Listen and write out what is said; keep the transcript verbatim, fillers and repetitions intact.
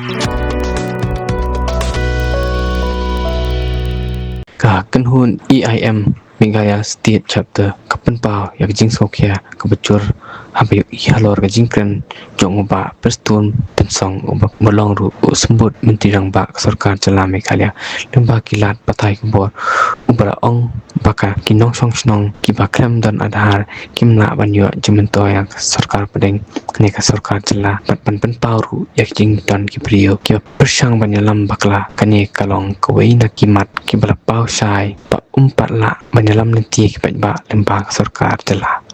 Ka kynhun A I M Meghalaya State Chapter ka pynpaw ïa ka jingsngewkhia kaba jur haba ïohi halor ka jingkren jong u Bah Prestone Tynsong, uba long ruh u symbud Myntri Rangbah ka Sorkar Jylla Meghalaya. Lyngba ki lad pathai khubor, uba la ong ba ka ki nongshong shnong kiba khlem don Aadhaar kim lah ban ïoh jingmyntoi ïa ka sorkar pdeng ne ka sorkar jylla, bad ban pynpaw ruh ïa ki jingdon ki briew kiba pyrshang ban ïalam bakla. Kane ka long kawei na ki mat kiba la paw shai ba ym pat lah ban ïalam lynti ki paidbah lyngba ka sorkar jylla.